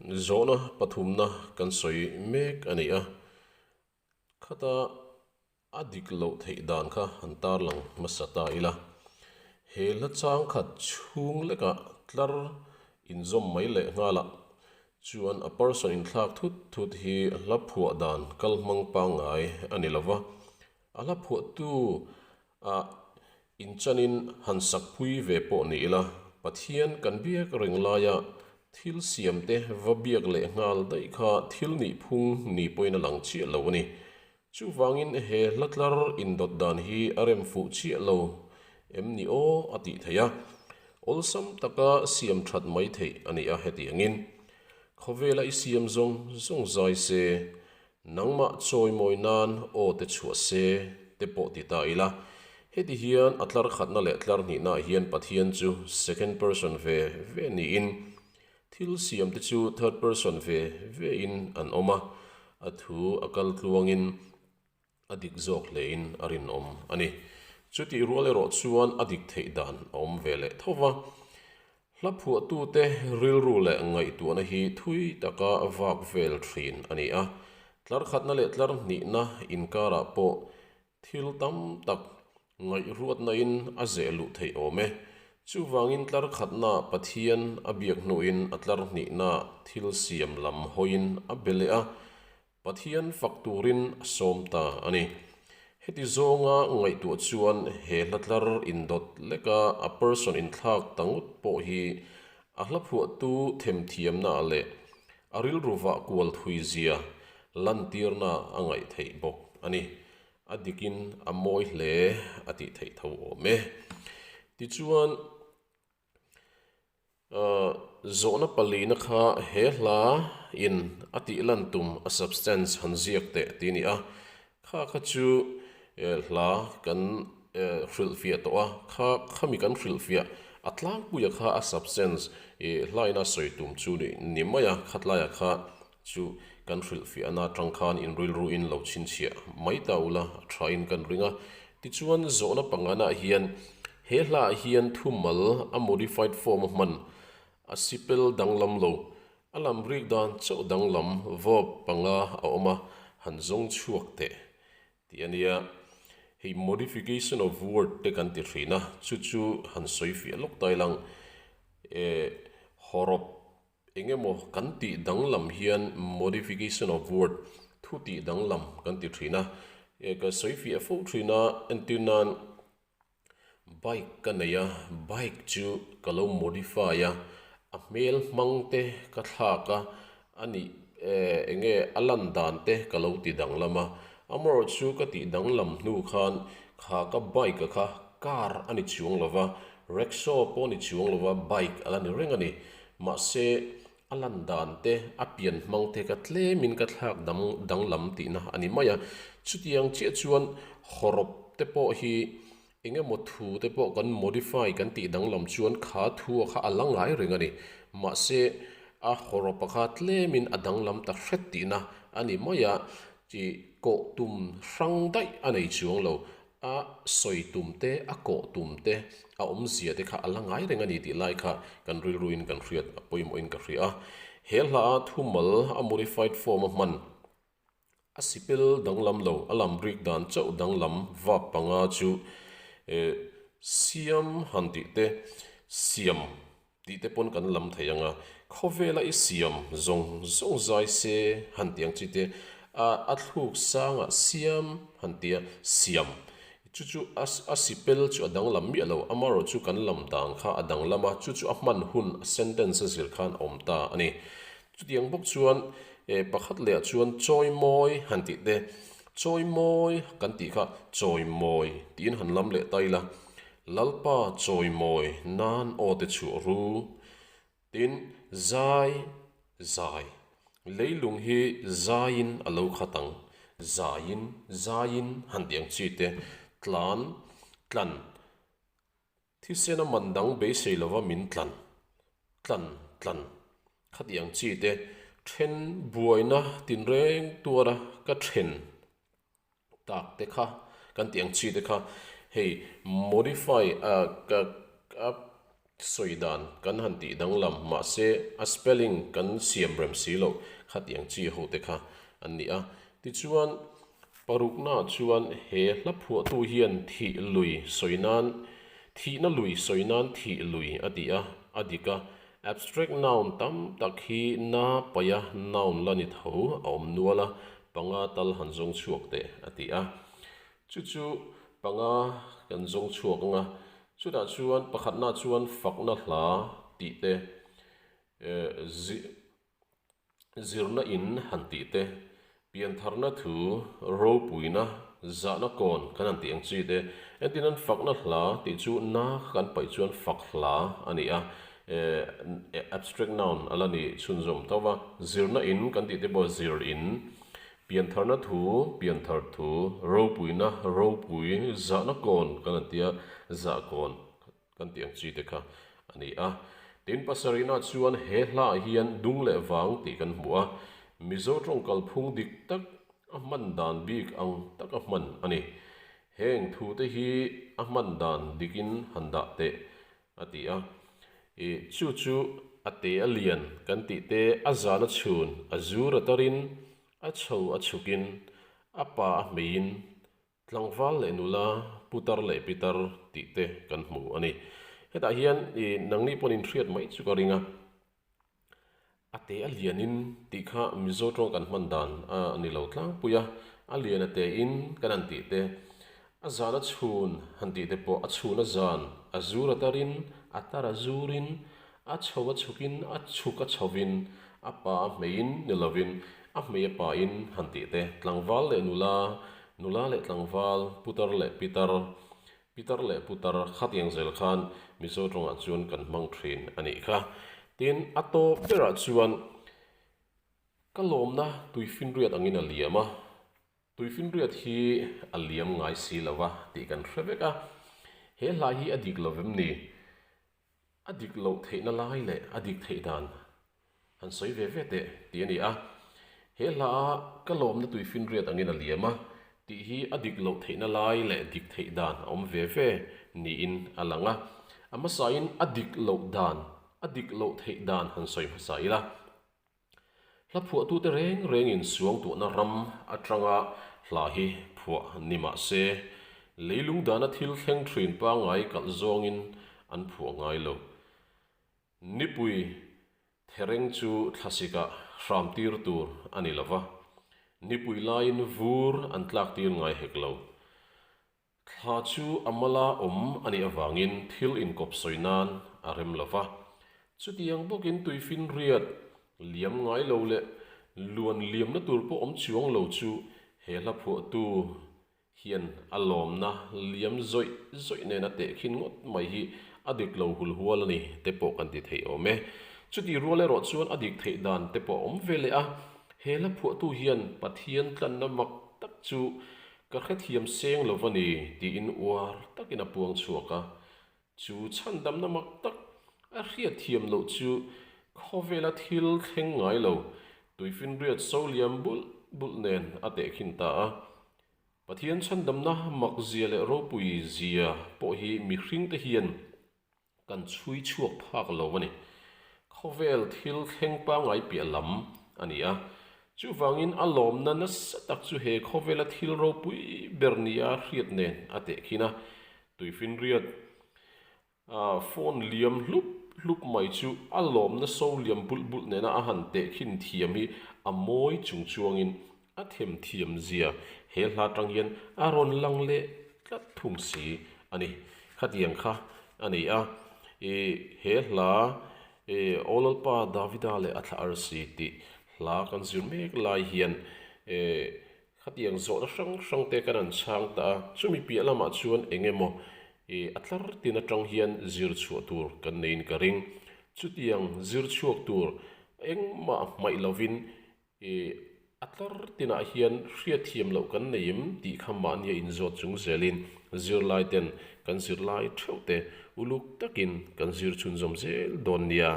Zawhna pathumna kan sawi mek a ni a, khata a dik loh theih dan kha han tarlang hmasa ta ila. He hla chang khat chhung lekah tlar inzawm mai leh nghalah chuan a person inthlak thut thut hi hla phuah dan kal hmang pangngai a ni lova, a hla phuahtu ah inchanin han sak pui ve pawh ni ila, Pathian kan biak reng laia thil siam te va biak leh nghal daih kha thil nih phung ni pawhin a lang chiah lo a ni. Chuvangin he hla tlar indawt dan hi a rem fuh chiah lo em ni aw a tih theih a, awlsam taka siam that mai theih a ni a hetiangin khawvela i siam zawng zawng zai se, nangmah chawimawi nan aw te chhuah se te pawh ti ta ila. Heti hian a tlar khatna leh tlar hnihnaah hian Pathian chu second person ve ve niin Thil siamte chu third person ve ve in an awm a, a thu a kal tluangin a dik zawk hlein a rinawm a ni. Chutih rual erawh chuan a dik theih dan a awm ve leh tho va. Hla phuahtute rilru leh ngaihtuahna hi thui taka vak vel thin a ni a, tlar khatna leh tlar hnihna inkarah pawh Thil tam tak ngaihruatnain a zeh luh theih awm e. Chuvangin tlar khatna Pathian a biak hnuin a tlar hnihna thil siam lam hawiin a be leh a, Pathian fak turin a sawm ta a ni. Heti zawnga ngaihtuah chuan he hla tlar indawt leka a person inthlak ta ngut pawh hi a hla phuahtu themthiamnaah leh A rilru vah kual thui zia lantirna a ngaih theih bawk a ni. A dikin a mawi hle a tih theih tho awm e. Tichuan, zawhna palina kha he hla in a tih lan tum a substance han ziak teh ti a ni a. Kha kha chu hla kan hrilhfiah tawh a, kha khami kan hrilhfiah a tlangpuia kha a substance hlaina sawi tum chu ni mai a, khatlaiah kha chu kan hrilhfiahna atang khan in rilruin lo chhinchhiah mai ta ula a thain kan ring a. Tichuan zawhna panganah hian he hlaah hian thumal a modified form a hman a sipel danglam lo A lam rik dan chauh danglam verb panga a awm a, han zawng chhuak teh tih a nia. Hei modification of word te kan ti thin a, chu chu han sawi fiah lawk ta ilang. Eh hawrawp eng emaw kan tih danglam hian modification of word thu tih danglam kan ti thin a. Eh ka sawi fiah fo thin a, entir nan Bike ka nei a, bike chu ka lo modify a, a hmel hmang te ka thlak a, a nih eh eng nge a lan dan te ka lo ti danglam a, amaherawh chu ka tih danglam hnu khan kha ka bike a kha car a ni chuang lo va, rickshaw pawh a ni chuang lo va, bike a la ni reng a ni. Mahse a lan dan te, a pian hmang te ka tlemin ka thlak dang danglam tihna a ni mai a. Chutiang chiah chuan hawrawp te pawh hi eng emaw thu te pawh kan modify kan tih danglam chuan kha thu a kha a la ngai reng a ni. Mahse a hawrawp a kha tlemin a danglam ta hret tihna a ni mai a, chi kawh tum hrang daih a nei chuang lo. A sawi tum te, a kawh tum te, a awmzia te kha a la ngai reng a ni tih lai kha kan rilruin kan hriat a pawimawhin ka hria a. He hla a thumal a modified form a hman a sipel danglam lo, a lam rik dan chauh danglam vap panga chu siam han tih te, siam tih te pawn kan lam thei ang a, khawvela i siam zawng zawng zai se han ti ang chi te, a a thluk sangah siam han ti a, siam chu chu a a sipel chu a danglam miah lo, amaherawh chu kan lam dan kha a danglam a, chu chu a hman hun a sentence a zir khan a awm ta a ni. Chutiang bawk chuan eh pakhat leh ah chuan chawimawi han tih te, chawimawi kan tih kha chawimawi tiin han lam leh ta ila, Lalpa chawimawi nan aw te chhuah ru. Tin, zai, zai. Leilung hi zaiin a lo khat ang. Zaiin, zaiin han ti ang chi te. Tlan, tlan. Thisen a man dang beisei lova min tlan, tlan, tlan. Khati ang chi te. Then buaina tinreng tuara ka then. Tak te kha kan tih ang chi te kha hei modify a ka a Sawi dan kan han tih danglam mahse a spelling kan siam rem si loh khatiang chi ho te kha an ni a. Tichuan parukna chuan he hla phuahtu hian thih lui sawi nan thihna lui sawi nan thih lui a ti a, a dik a. Abstract noun tam tak hi na paia noun la ni tho a awm nual a, panga tal han zawng chhuak teh a ti a. Chu chu panga kan zawng chhuak ang a, chutah chuan pakhatna chuan fakna hla tih te, zirna in han tih te, piantharna thu ropuina zahna kawn kan han tih ang chi te, entin an fakna hla tih chu na kan paih chuan fak hla a ni a, abstract noun a la ni chhunzawm tho va, zirna in kan tih te pawh zir in Piantharna thu, pianthar thu, ropuina, ropui, zahna kawn kan han tia, zah kawn kan tih ang chi te kha a ni a. Tin, pasarihna chuan he hlaah hian dung leh vang tih kan hmu a, Mizo tawng kalphung dik tak a hman dan bik ang taka hman a ni. Heng thute hi a hman dan dikin han dah teh a ti a. I chu chu a te a lian kan tih te a zan a chhun a zur a tarin a chho a chhukin a pa a hmeiin tlangval leh nula putar leh pitar tih te kan hmu a ni. Hetah hian i nangni pawn inhriat mai chu ka ring a. A te a lianin tih kha Mizo tawng kan hman dan a ni lo tlangpui a, a lian a te in kan han tih te, a zan a chhun han tih te pawh a chhun a zan, a zur a tarin, a tar a zurin, a chho a chhukin, a chhuk a chhovin, a pa a hmeiin ni lovin a hmei a pain han tih te, tlangval leh nula, nula leh tlangval, putar leh pitar, Pitar leh putar khatiang zel khan Mizo tawngah chuan kan hmang thin a nih kha. Tin, a tawp berah chuan ka lawmna tuifinriat angin a liam a, tuifinriat hi a liam ngai si lo va tih kan hre vek a. He hla hi a dik lo vem ni? A dik loh theihna lai leh a dik theih dan han sawi ve ve teh tih a ni a. He hla a ka lawmna tuifinriat angin a liam a tih hi a dik loh theihna lai leh dik theih dan a awm ve ve niin a lang a. A hmasain a dik loh dan, a dik loh theih dan han sawi hmasa ila. Hla phuahtute reng rengin suangtuahna ram atanga hla hi phuah ni mah se, leilung dana thil thleng thin pangngai kalh zawngin an phuah ngai lo. Nipui thereng chu thlasikah hram tir tur a ni lo va, nipui laiin vur an tlak tir ngai hek lo. Thla chu a mala awm a nih avangin thil inkawp sawi nan a rem lo va. Chutiang bawkin tuifinriat liam ngai lo leh luan liamna tur pawh awm chuang lo chu he hla phuahtu hian a lawmna liam zawih zawih nena tehkhin ngawt mai hi a dik lo hul hual a ni te pawh kan ti thei awm e. Chutih rual erawh chuan a dik theih dan te pawh a awm ve leh a. He hla phuahtu hian Pathian tlanna mak tak chu Ka hrethiam seng lo va ni, tiin uar takin a puang chhuak a. Chu chhandamna mak tak a hriatthiam loh chu khawvela thil thleng ngai lo, tuifinriat so liam bulh bulh nen a tehkhin ta a. Pathian chhandamna mak zia leh ropui zia pawh hi mihringte hian Kan chhui chhuak phak lo a ni. Khawvel thil thleng pangngai piah lam a ni a. Chuvangin a lawmna nasa tak chu he khawvela thil ropui ber nia hriat nen a tehkhin a. Tuifinriat phone liam hlup hlup mai chu a lawmna so liam bulh bulh nena a han tehkhin thiam hi a mawi chung chuangin a themthiam zia he hla tang hian a rawn lang leh tlat thung si a ni. Khatiang kha a ni a, i he hla i Aw Lalpa Davida leh a thla arsi tih hla kan zir mek lai hian i khatiang zawhna hrang hrang te kan han chhang ta a, chumi piah lamah chuan eng emaw i a tlar tin atang hian zir chhuah tur kan neiin ka ring. Chutiang zir chhuak tur engmah hmaih lovin I a tlar tinah hian hriatthiam loh kan nei em tih kha mahnia inzawt chung zelin zirlai ten kan zirlai theuh te uluk takin kan zir chhunzawm zel dawn nia.